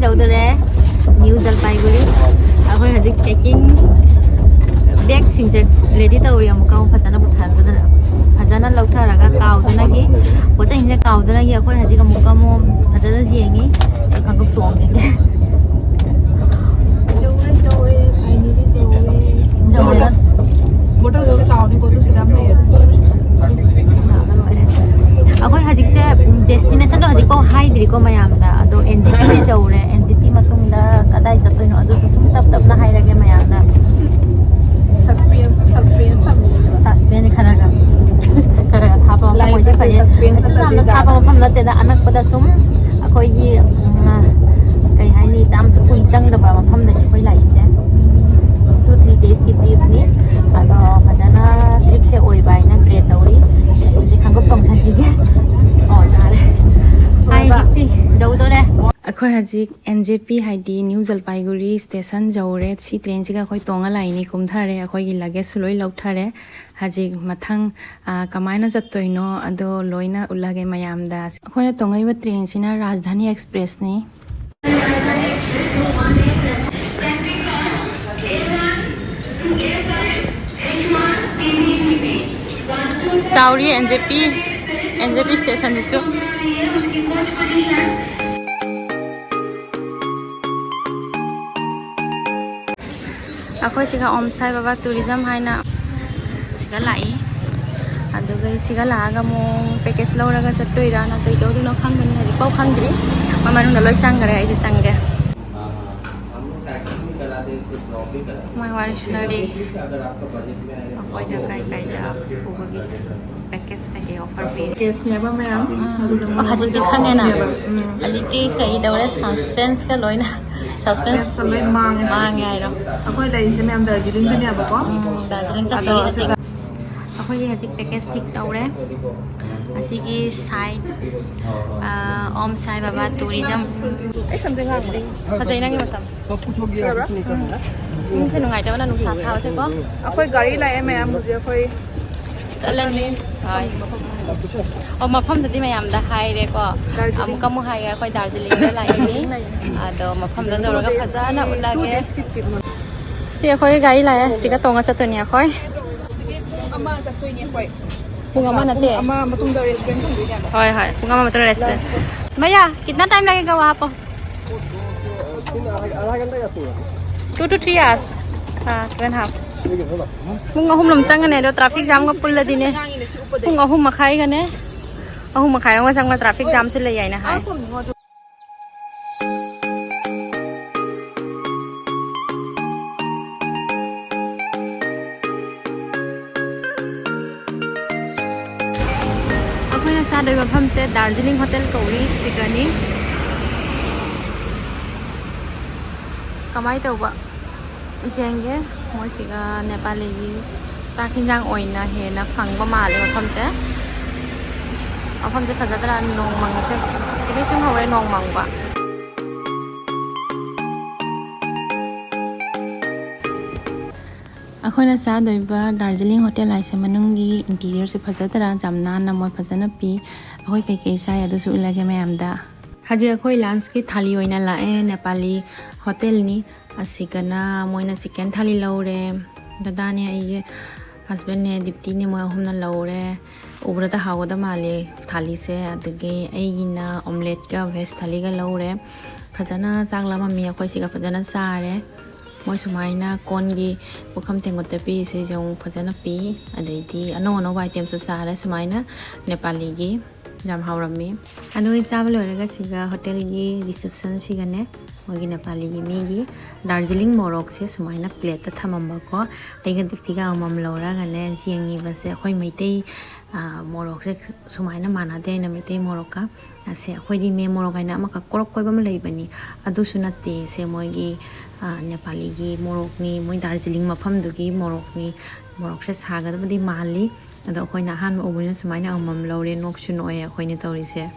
ꯌꯧꯗꯣꯔꯦ ꯅ꯭ꯌꯨ ꯖꯜꯄꯥꯏꯒꯨꯔꯤ꯫ ꯑꯩꯈꯣꯏ ꯍꯧꯖꯤꯛ ꯄꯦꯀꯤꯡ, ꯕꯦꯒꯁꯤꯡꯁꯦ ꯔꯦꯗꯤ ꯇꯧꯔꯤ꯫ ꯑꯃꯨꯛꯀ ꯑꯃꯨꯛ ꯐꯖꯅ ꯄꯨꯊꯔꯛꯄꯗꯅ, ꯐꯖꯅ ꯂꯧꯊꯔꯒ ꯀꯥꯎꯗꯅꯒꯤ, ꯄꯣꯠ ꯆꯩꯁꯤꯡꯁꯦ ꯀꯥꯎꯗꯅꯒꯤ ꯑꯩꯈꯣꯏ ꯍꯧꯖꯤꯛ ꯑꯃꯨꯛꯀ ꯑꯃꯨꯛ ꯐꯖꯅ ꯌꯦꯡꯉꯤ꯫ ꯑꯩ ꯈꯪꯒꯞ ꯇꯣꯡꯈꯤꯒꯦ꯫ ꯌꯧꯔꯦ, ꯌꯧꯔꯦ, finally ꯌꯧꯔꯦ꯫ ꯌꯧꯔꯦ꯫ ꯕꯣꯇꯜꯁꯦ ꯀꯥꯎꯅꯤꯀꯣ, ꯑꯗꯨ ꯁꯤꯗ ꯌꯥꯝ ꯂꯩꯔꯦ꯫ ꯑꯩꯈꯣꯏ ꯍꯧꯖꯤꯛꯁꯦ ꯗꯦꯁꯇꯤꯅꯦꯁꯟꯗꯣ ꯍꯧꯖꯤꯛꯐꯥꯎ ꯍꯥꯏꯗ꯭ꯔꯤꯀꯣ ꯃꯌꯥꯝꯗ꯫ ꯑꯗꯣ ꯑꯦꯟ ꯖꯤ ꯄꯤꯗꯤ ꯌꯧꯔꯦ꯫ ꯑꯦꯟ ꯖꯤ ꯄꯤ ꯃꯇꯨꯡꯗ ꯀꯗꯥꯏ ꯆꯠꯇꯣꯏꯅꯣ ꯑꯗꯨꯁꯨ ꯁꯨꯝ ꯇꯞ ꯇꯞꯅ ꯍꯥꯏꯔꯒꯦ ꯃꯌꯥꯝꯗ꯫ Suspense, suspense ꯊꯝꯃꯤ꯫ Suspense ꯈꯔ ꯈꯔ, ꯈꯔ ꯈꯔ ꯍꯥꯞꯄ ꯃꯐꯝ ꯑꯣꯏꯗꯤ ꯐꯩꯌꯦ꯫ Suspense ꯀꯩꯁꯨ ꯌꯥꯝꯅ ꯅꯠꯇꯕꯤꯗ ꯊꯥꯞꯄ ꯃꯐꯝ ꯅꯠꯇꯦꯗ, ꯑꯅꯛꯄꯗ ꯁꯨꯝ ꯑꯩꯈꯣꯏꯒꯤ, ꯎꯝ, ꯀꯩ ꯍꯥꯏꯅꯤ, ꯆꯥꯝꯁꯨ ꯀꯨꯏ ꯆꯪꯗꯕ ꯃꯐꯝꯗꯅꯤ ꯑꯩꯈꯣꯏ ꯂꯥꯛꯏꯁꯦ꯫ Two three days ꯀꯤ trip ꯅꯤ꯫ ꯑꯗꯣ ꯐꯖꯅ trip ꯁꯦ ꯑꯣꯏꯕ ꯍꯥꯏꯅ pray ꯇꯧꯔꯤ꯫ ꯑꯩ ꯍꯧꯖꯤꯛ ꯈꯪꯒꯞ ꯇꯣꯡꯁꯟꯈꯤꯒꯦ꯫ ꯑꯣ, ꯌꯥꯔꯦ꯫ ꯑꯩ ꯍꯧꯖꯤꯛꯇꯤ ꯌꯧꯗꯣꯔꯦ꯫ ꯑꯩꯈꯣꯏ ꯍꯧꯖꯤꯛ ꯑꯦꯟ ꯖꯦ ꯄꯤ ꯍꯥꯏꯗꯤ ꯅ꯭ꯌꯨ ꯖꯜꯄꯥꯏꯒꯨꯔꯤ ꯁ꯭ꯇꯦꯁꯟ ꯌꯧꯔꯦ꯫ ꯁꯤ ꯇ꯭ꯔꯦꯟꯁꯤꯒ ꯑꯩꯈꯣꯏ ꯇꯣꯡꯉ ꯂꯥꯛꯏꯅꯤ, ꯀꯨꯝꯊꯔꯦ꯫ ꯑꯩꯈꯣꯏꯒꯤ ꯂꯒꯦꯖꯁꯨ ꯂꯣꯏ ꯂꯧꯊꯔꯦ꯫ ꯍꯧꯖꯤꯛ ꯃꯊꯪ, ꯑ, ꯀꯃꯥꯏꯅ ꯆꯠꯇꯣꯏꯅꯣ ꯑꯗꯣ ꯂꯣꯏꯅ ꯎꯠꯂꯒꯦ ꯃꯌꯥꯝꯗ꯫ ꯑꯩꯈꯣꯏꯅ ꯇꯣꯡꯉꯛꯏꯕ ꯇ꯭ꯔꯦꯟꯁꯤꯅ ꯔꯥꯖꯙꯥꯅꯤ ꯑꯦꯛꯁꯄ꯭ꯔꯦꯁꯅꯤ꯫ ꯆꯥꯎꯔꯤ N J P, N J P ꯁ꯭ꯇꯦꯁꯟꯁꯤꯁꯨ꯫ ꯑꯩꯈꯣꯏ ꯁꯤꯒ ꯑꯣꯝ ꯁꯥꯏ ꯕꯕꯥ ꯇꯨꯔꯤꯖꯝ ꯍꯥꯏꯅ ꯁꯤꯒ ꯂꯥꯛꯏ꯫ ꯑꯗꯨꯒ ꯁꯤꯒ ꯂꯥꯛꯑꯒ ꯑꯃꯨꯛ ꯄꯦꯀꯦꯖ ꯂꯧꯔꯒ ꯆꯠꯇꯣꯏꯔꯥ ꯅꯠꯇ꯭ꯔꯒ ꯀꯩꯗꯧꯗꯣꯏꯅꯣ ꯈꯪꯗꯅꯤ꯫ ꯍꯧꯖꯤꯛꯐꯥꯎ ꯈꯪꯗ꯭ꯔꯤ꯫ ꯃꯣꯏ ꯃꯅꯨꯡꯗ ꯂꯣꯏ ꯆꯪꯈ꯭ꯔꯦ, ꯑꯩꯁꯨ ꯆꯪꯒꯦ꯫ ꯃꯣꯏ ꯋꯥꯔꯤ ꯁꯥꯟꯅꯔꯤ꯫ ꯑꯩꯈꯣꯏꯗ ꯀꯩ ꯀꯩꯗ ꯄꯨꯕꯒꯤ ꯄꯦꯀꯦꯖ ꯀꯩꯀꯩ ꯑꯣꯐꯔ ꯄꯤꯔꯤ꯫ ꯄꯦꯀꯦꯖꯅꯦꯕ ꯃꯌꯥꯝ꯫ ꯎꯝ꯫ ꯑꯗꯨꯗ ꯑꯣ, ꯍꯧꯖꯤꯛꯇꯤ ꯈꯪꯉꯦꯅ꯫ ꯎꯝ꯫ ꯍꯧꯖꯤꯛꯇꯤ ꯀꯩ ꯇꯧꯔꯦ? ꯁꯁꯄꯦꯟꯁꯀ ꯂꯣꯏꯅ, ꯁꯁꯄꯦꯟꯁ ꯁꯁꯄꯦꯟꯁꯀ ꯂꯣꯏ ꯃꯥꯡꯉꯦ꯫ ꯃꯥꯡꯉꯦ ꯍꯥꯏꯔꯣ? ꯑꯩꯈꯣꯏ ꯂꯩꯔꯤꯁꯦ ꯃꯌꯥꯝ ꯗꯥꯔꯖꯤꯂꯤꯡꯗꯅꯦꯕꯀꯣ꯫ ꯎꯝ, ꯗꯥꯔꯖꯤꯂꯤꯡ ꯑꯗꯣ ꯆꯠꯇꯣꯔꯤ ꯍꯧꯖꯤꯛ꯫ ꯁꯤꯗ ꯑꯩꯈꯣꯏꯒꯤ ꯍꯧꯖꯤꯛ ꯄꯦꯀꯦꯖ ꯊꯤꯛ ꯇꯧꯔꯦ꯫ ꯑꯁꯤꯒꯤ ꯁꯥꯏ, ꯑ, ꯑꯣꯝ ꯁꯥꯏ ꯕꯕꯥ ꯇꯨꯔꯤꯖꯝ꯫ ꯑꯩ ꯁꯝꯗ ꯉꯥꯡꯕ꯭ꯔꯥ? ꯐꯖꯩ ꯅꯪꯒꯤ ꯃꯁꯝ꯫ ꯃꯤꯁꯦ ꯅꯨꯡꯉꯥꯏꯇꯕꯅ ꯅꯨꯡꯁꯥ ꯁꯥꯕꯁꯦꯀꯣ꯫ ꯑꯩꯈꯣꯏ ꯒꯥꯔꯤ ꯂꯥꯛꯑꯦ ꯃꯌꯥꯝ, ꯍꯧꯖꯤꯛ ꯑꯩꯈꯣꯏ ꯆꯠꯂꯅꯤ꯫ ꯍꯣꯏ꯫ ꯑꯣ, ꯃꯐꯝꯗꯨꯗꯤ ꯃꯌꯥꯝꯗ ꯍꯥꯏꯔꯦꯀꯣ꯫ ꯑꯃꯨꯛꯀ ꯑꯃꯨꯛ ꯍꯥꯏꯒꯦ, ꯑꯩꯈꯣꯏ ꯗꯥꯔꯖꯤꯂꯤꯡꯗ ꯂꯥꯛꯏꯅꯤ꯫ ꯑꯗꯣ ꯃꯐꯝꯗꯣ ꯌꯧꯔꯒ ꯐꯖꯅ ꯎꯠꯂꯒꯦ꯫ ꯁꯤ ꯑꯩꯈꯣꯏ ꯒꯥꯔꯤ ꯂꯥꯛꯑꯦ, ꯁꯤꯒ ꯇꯣꯡꯉ ꯆꯠꯇꯣꯏꯅꯤ ꯑꯩꯈꯣꯏ꯫ ꯄꯨꯡ ꯑꯃ ꯆꯠꯇꯣꯏꯅꯦ ꯑꯩꯈꯣꯏ꯫ ꯄꯨꯡ ꯑꯃ ꯅꯠꯇꯦ꯫ ꯄꯨꯡ ꯑꯃ ꯃꯇꯨꯡꯗ ꯔꯦꯁꯇꯨꯔꯦꯟ ꯐꯪꯗꯣꯏꯅꯦꯕ꯫ ꯍꯣꯏ, ꯍꯣꯏ, ꯄꯨꯡ ꯑꯃ ꯃꯇꯨꯡꯗ ꯔꯦꯁꯇꯨꯔꯦꯟ꯫ ꯂꯟꯁꯇꯣ꯫ भैया, कितना टाइम लगेगा वहाँ पहुँच? तीन, आधा, आधा घंटा जाती है। Two to three hours. हाँ, two and half. ठीक है, चलो। ꯄꯨꯡ ꯑꯍꯨꯝ ꯂꯣꯝ ꯆꯪꯒꯅꯤ ꯑꯗꯣ, ꯇ꯭ꯔꯥꯐꯤꯛ ꯖꯥꯝꯒ ꯄꯨꯜꯂꯗꯤꯅꯦ꯫ ꯄꯨꯡ ꯑꯍꯨꯝ ꯃꯈꯥꯏꯒꯅꯦ, ꯑꯍꯨꯝ ꯃꯈꯥꯏꯔꯣꯝꯒ ꯆꯪꯕ ꯇ꯭ꯔꯥꯐꯤꯛ ꯖꯥꯝꯁꯨ ꯂꯩ ꯍꯥꯏꯅ ꯍꯥꯏ꯫ ꯑꯩꯈꯣꯏꯅ ꯆꯥꯗꯣꯏ ꯃꯐꯝꯁꯦ ꯗꯥꯔꯖꯤꯂꯤꯡ ꯍꯣꯇꯦꯜ ꯀꯧꯏ, ꯁꯤꯒꯅꯤ꯫ ꯀꯃꯥꯏꯅ ꯇꯧꯕ ꯌꯦꯡꯒꯦ꯫ ꯃꯣꯏꯁꯤꯒ ꯅꯦꯄꯥꯂꯤꯒꯤ ꯆꯥꯛ ꯍꯤꯟꯖꯥꯡ ꯑꯣꯏꯅ ꯍꯦꯟꯅ ꯐꯪꯕ ꯃꯥꯜꯂꯦ ꯃꯐꯝꯁꯦ꯫ ꯃꯐꯝꯁꯦ ꯐꯖꯗ꯭ꯔꯥ? ꯅꯣꯡ ꯃꯪꯉꯤꯁꯦ꯫ ꯁꯤꯒꯩ ꯁꯨꯝ ꯍꯧꯔꯦ ꯅꯣꯡ ꯃꯪꯕ꯫ ꯑꯩꯈꯣꯏꯅ ꯆꯥꯗꯣꯏꯕ ꯗꯥꯔꯖꯤꯂꯤꯡ ꯍꯣꯇꯦꯜ ꯍꯥꯏꯁꯦ ꯃꯅꯨꯡꯒꯤ ꯏꯟꯇꯤꯔꯤꯌꯔꯁꯦ ꯐꯖꯗ꯭ꯔꯥ? ꯌꯥꯝ ꯅꯥꯟꯅ ꯃꯣꯏ ꯐꯖꯅ ꯄꯤ꯫ ꯑꯩꯈꯣꯏ ꯀꯩꯀꯩ ꯆꯥꯏ ꯑꯗꯨꯁꯨ ꯎꯠꯂꯒꯦ ꯃꯌꯥꯝꯗ꯫ ꯍꯧꯖꯤꯛ ꯑꯩꯈꯣꯏ ꯂꯟꯁꯀꯤ ꯊꯥꯂꯤ ꯑꯣꯏꯅ ꯂꯥꯛꯑꯦ, ꯅꯦꯄꯥꯂꯤ ꯍꯣꯇꯦꯜꯅꯤ꯫ ꯑꯁꯤꯒꯅ ꯃꯣꯏꯅ ꯆꯤꯛꯀꯟ ꯊꯥꯂꯤ ꯂꯧꯔꯦ, ꯗꯗꯥꯅꯦ, ꯑꯩꯒꯤ ꯍꯁꯕꯦꯟꯅꯦ, ꯗꯤꯞꯇꯤꯅꯦ, ꯃꯣꯏ ꯑꯍꯨꯝꯅ ꯂꯧꯔꯦ꯫ ꯎꯕꯗ ꯍꯥꯎꯒꯗ ꯃꯥꯜꯂꯦ ꯊꯥꯂꯤꯁꯦ꯫ ꯑꯗꯒꯤ ꯑꯩꯒꯤꯅ ꯑꯣꯝꯂꯦꯠꯀ ꯚꯦꯖ ꯊꯥꯂꯤꯒ ꯂꯧꯔꯦ꯫ ꯐꯖꯅ ꯆꯥꯛ ꯂꯥꯝꯃꯝꯃꯤ, ꯑꯩꯈꯣꯏ ꯁꯤꯒ ꯐꯖꯅ ꯆꯥꯔꯦ꯫ ꯃꯣꯏ ꯁꯨꯃꯥꯏꯅ ꯀꯣꯟꯒꯤ ꯄꯨꯈꯝ ꯇꯦꯡꯀꯣꯠꯇ ꯄꯤꯔꯤꯁꯤꯁꯨ ꯑꯃꯨꯛ ꯐꯖꯅ ꯄꯤ꯫ ꯑꯗꯩꯗꯤ ꯑꯅꯧ ꯑꯅꯧꯕ ꯑꯥꯏꯇꯦꯝꯁꯨ ꯆꯥꯔꯦ ꯁꯨꯃꯥꯏꯅ ꯅꯦꯄꯥꯂꯤꯒꯤ꯫ ꯌꯥꯝ ꯍꯥꯎꯔꯝꯃꯤ꯫ ꯑꯗꯨꯒꯤ ꯆꯥꯕ ꯂꯣꯏꯔꯒ ꯁꯤꯒ ꯍꯣꯇꯦꯜꯒꯤ ꯔꯤꯁꯦꯞꯁꯟꯁꯤꯒꯅꯦ, ꯃꯣꯏꯒꯤ ꯅꯦꯄꯥꯂꯤꯒꯤ ꯃꯤꯒꯤ ꯗꯥꯔꯖꯤꯂꯤꯡ ꯃꯣꯔꯣꯛꯁꯦ ꯁꯨꯃꯥꯏꯅ ꯄ꯭ꯂꯦꯠꯇ ꯊꯝꯃꯝꯕꯀꯣ꯫ ꯑꯩꯒ ꯗꯤꯞꯇꯤꯒ ꯑꯃꯃꯝ ꯂꯧꯔꯒꯅꯦ ꯌꯦꯡꯉꯤꯕꯁꯦ꯫ ꯑꯩꯈꯣꯏ ꯃꯩꯇꯩ, ꯑꯥ, ꯃꯣꯔꯣꯛꯁꯦ ꯁꯨꯃꯥꯏꯅ ꯃꯥꯟꯅꯗꯦ ꯍꯥꯏꯅ, ꯃꯩꯇꯩ ꯃꯣꯔꯣꯛꯀ꯫ ꯑꯁꯦ ꯑꯩꯈꯣꯏꯗꯤ ꯃꯦ ꯃꯣꯔꯣꯛ ꯍꯥꯏꯅ ꯑꯃꯈꯛ ꯀꯣꯔꯞ ꯀꯣꯏꯕ ꯑꯃ ꯂꯩꯕꯅꯤ, ꯑꯗꯨꯁꯨ ꯅꯠꯇꯦ꯫ ꯁꯦ ꯃꯣꯏꯒꯤ, ꯑꯥ, ꯅꯦꯄꯥꯂꯤꯒꯤ ꯃꯣꯔꯣꯛꯅꯤ, ꯃꯣꯏ ꯗꯥꯔꯖꯤꯂꯤꯡ ꯃꯐꯝꯗꯨꯒꯤ ꯃꯣꯔꯣꯛꯅꯤ꯫ ꯃꯣꯔꯣꯛꯁꯦ ꯁꯥꯒꯗꯕꯗꯤ ꯃꯥꯜꯂꯤ꯫ ꯑꯗꯣ ꯑꯩꯈꯣꯏꯅ ꯑꯍꯥꯟꯕ ꯎꯕꯅꯤꯅ ꯁꯨꯃꯥꯏꯅ ꯑꯃꯃꯝ ꯂꯧꯔꯦ꯫ ꯅꯣꯛꯁꯨ ꯅꯣꯛꯑꯦ ꯑꯩꯈꯣꯏꯅ ꯇꯧꯔꯤꯁꯦ꯫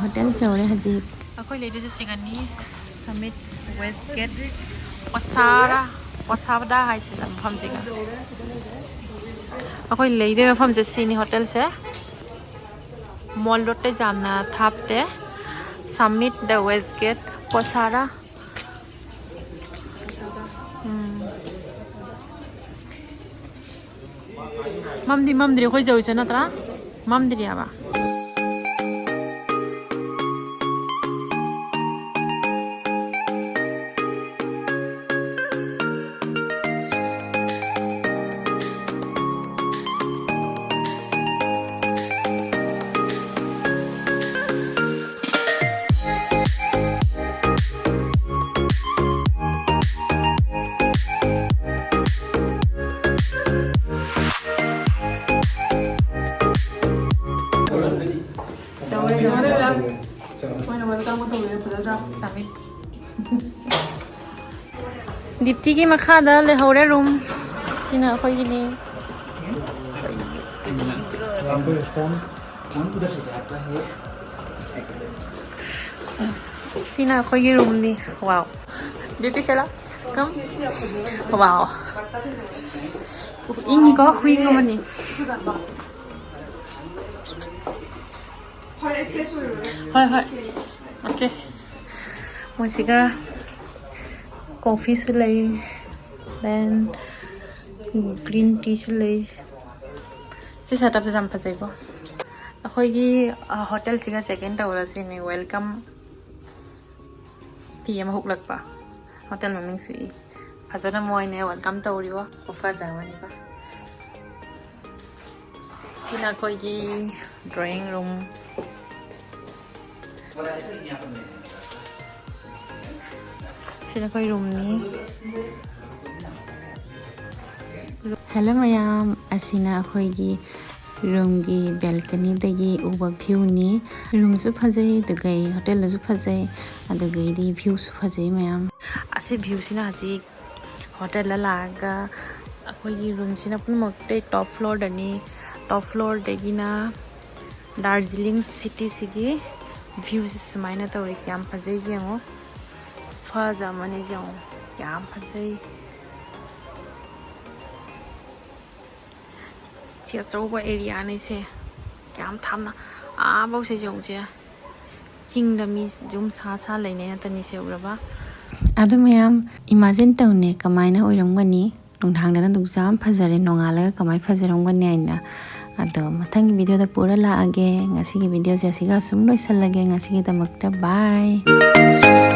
ꯍꯣꯇꯦꯜꯁꯦ ꯌꯧꯔꯦ ꯍꯧꯖꯤꯛ꯫ ꯑꯩꯈꯣꯏ ꯂꯩꯗꯣꯏꯁꯦ ꯁꯤꯒꯅꯤ, ꯁꯃꯤꯠ ꯋꯦꯁ ꯒꯦꯠ, ꯄꯣꯁꯥꯔꯥ, ꯄꯣꯁꯥꯕꯗꯥ ꯍꯥꯏꯁꯤꯅ ꯃꯐꯝꯁꯤꯒ꯫ ꯑꯩꯈꯣꯏ ꯂꯩꯗꯣꯏ ꯃꯐꯝꯁꯦ ꯁꯤꯅꯤ ꯍꯣꯇꯦꯜꯁꯦ꯫ ꯃꯣꯜ ꯔꯣꯗꯇꯩ ꯌꯥꯝꯅ ꯊꯥꯞꯇꯦ꯫ ꯁꯃꯤꯠ, ꯗ ꯋꯦꯁ ꯒꯦꯠ, ꯄꯣꯁꯥꯔꯥ꯫ ꯎꯝ꯫ ꯃꯝꯗꯤ ꯃꯝꯗ꯭ꯔꯤ ꯑꯩꯈꯣꯏ ꯌꯧꯔꯤꯁꯦ ꯅꯠꯇ꯭ꯔꯥ? ꯃꯝꯗ꯭ꯔꯤ ꯍꯥꯏꯕ꯫ ꯁꯃꯤꯠ꯫ ꯗꯤꯞꯇꯤꯒꯤ ꯃꯈꯥꯗ ꯂꯩꯍꯧꯔꯦ ꯔꯨꯝ꯫ ꯁꯤꯅ ꯑꯩꯈꯣꯏꯒꯤꯅꯤ꯫ ꯁꯤꯅ ꯑꯩꯈꯣꯏꯒꯤ ꯔꯨꯝꯅꯤ꯫ ꯋꯥꯎ꯫ ꯗꯤꯞꯇꯤ ꯁꯦꯂꯥ꯫ ꯀꯝ꯫ ꯋꯥꯎ꯫ ꯎꯐ, ꯏꯪꯉꯤꯀꯣ, ꯍꯨꯏ ꯑꯃꯅꯤ꯫ ꯍꯣꯏ, ꯍꯣꯏ꯫ ꯑꯣꯀꯦ꯫ ꯃꯣꯏꯁꯤꯒ ꯀꯣꯐꯤꯁꯨ ꯂꯩ, then green teaꯁꯨ ꯂꯩ꯫ ꯁꯤ setupꯁꯦ ꯌꯥꯝ ꯐꯖꯩꯀꯣ꯫ ꯑꯩꯈꯣꯏꯒꯤ, ꯑ, ꯍꯣꯇꯦꯜꯁꯤꯒ check in ꯇꯧꯔꯁꯤꯅꯦ꯫ Welcome ꯐꯤ ꯑꯃ ꯍꯨꯛꯂꯛꯄ꯫ ꯍꯣꯇꯦꯜ ꯃꯃꯤꯡꯁꯨ ꯏ꯫ ꯐꯖꯅ ꯃꯣꯏꯅ welcome ꯇꯧꯔꯤꯕ ꯈꯨꯐꯖ ꯑꯃꯅꯤꯀꯣ꯫ ꯁꯤꯅ ꯑꯩꯈꯣꯏꯒꯤ drawing room꯫ ꯁꯤꯅ ꯑꯩꯈꯣꯏ ꯔꯨꯝꯅꯤ꯫ ꯍꯦꯜꯂꯣ ꯃꯌꯥꯝ, ꯑꯁꯤꯅ ꯑꯩꯈꯣꯏꯒꯤ ꯔꯨꯝꯒꯤ ꯕꯦꯜꯀꯅꯤꯗꯒꯤ ꯎꯕ ꯚ꯭ꯌꯨꯅꯤ꯫ ꯔꯨꯝꯁꯨ ꯐꯖꯩ, ꯑꯗꯨꯒ ꯍꯣꯇꯦꯜꯗꯁꯨ ꯐꯖꯩ, ꯑꯗꯨꯒꯩꯗꯤ ꯚ꯭ꯌꯨꯁꯨ ꯐꯖꯩ ꯃꯌꯥꯝ꯫ ꯑꯁꯤ ꯚ꯭ꯌꯨꯁꯤꯅ ꯍꯧꯖꯤꯛ ꯍꯣꯇꯦꯜꯗ ꯂꯥꯛꯑꯒ ꯑꯩꯈꯣꯏꯒꯤ ꯔꯨꯝꯁꯤꯅ ꯄꯨꯝꯅꯃꯛꯇ ꯇꯣꯞ ꯐ꯭ꯂꯣꯔꯗꯅꯤ꯫ ꯇꯣꯞ ꯐ꯭ꯂꯣꯔꯗꯒꯤꯅ ꯗꯥꯔꯖꯤꯂꯤꯡ ꯁꯤꯇꯤꯁꯤꯒꯤ Viewꯁꯦ ꯁꯨꯃꯥꯏꯅ ꯇꯧꯔꯤ꯫ ꯀꯌꯥꯝ ꯐꯖꯩ ꯌꯦꯡꯉꯣ꯫ ꯐꯖ ꯑꯃꯅꯤ ꯌꯦꯡꯉꯣ꯫ ꯌꯥꯝ ꯐꯖꯩ꯫ ꯁꯤ ꯑꯆꯧꯕ areaꯅꯤ ꯁꯦ꯫ ꯀꯌꯥꯝ ꯊꯥꯞꯅ ꯑꯥꯐꯧꯁꯦ ꯌꯦꯡꯉꯨꯁꯦ꯫ ꯆꯤꯡꯗ ꯃꯤ ꯌꯨꯝ ꯁꯥ ꯁꯥ ꯂꯩꯅꯩ ꯉꯥꯛꯇꯅꯤ ꯁꯦ, ꯎꯔꯕ? ꯑꯗꯨ ꯃꯌꯥꯝ imagine ꯇꯧꯅꯦ, ꯀꯃꯥꯏꯅ ꯑꯣꯏꯔꯝꯒꯅꯤ? ꯅꯨꯡꯗꯥꯡꯗꯅ ꯑꯗꯨꯛ ꯌꯥꯝ ꯐꯖꯔꯦ, ꯅꯣꯡꯉꯥꯜꯂꯒ ꯀꯃꯥꯏꯅ ꯐꯖꯔꯝꯒꯅꯤ ꯍꯥꯏꯅ꯫ ꯑꯗꯣ ꯃꯊꯪꯒꯤ videoꯗ ꯄꯨꯔ ꯂꯥꯛꯑꯒꯦ꯫ ꯉꯁꯤꯒꯤ videoꯁꯦ ꯑꯁꯤꯒ ꯑꯁꯨꯝ ꯂꯣꯏꯁꯤꯜꯂꯒꯦ꯫ ꯉꯁꯤꯒꯤꯗꯃꯛꯇ bye꯫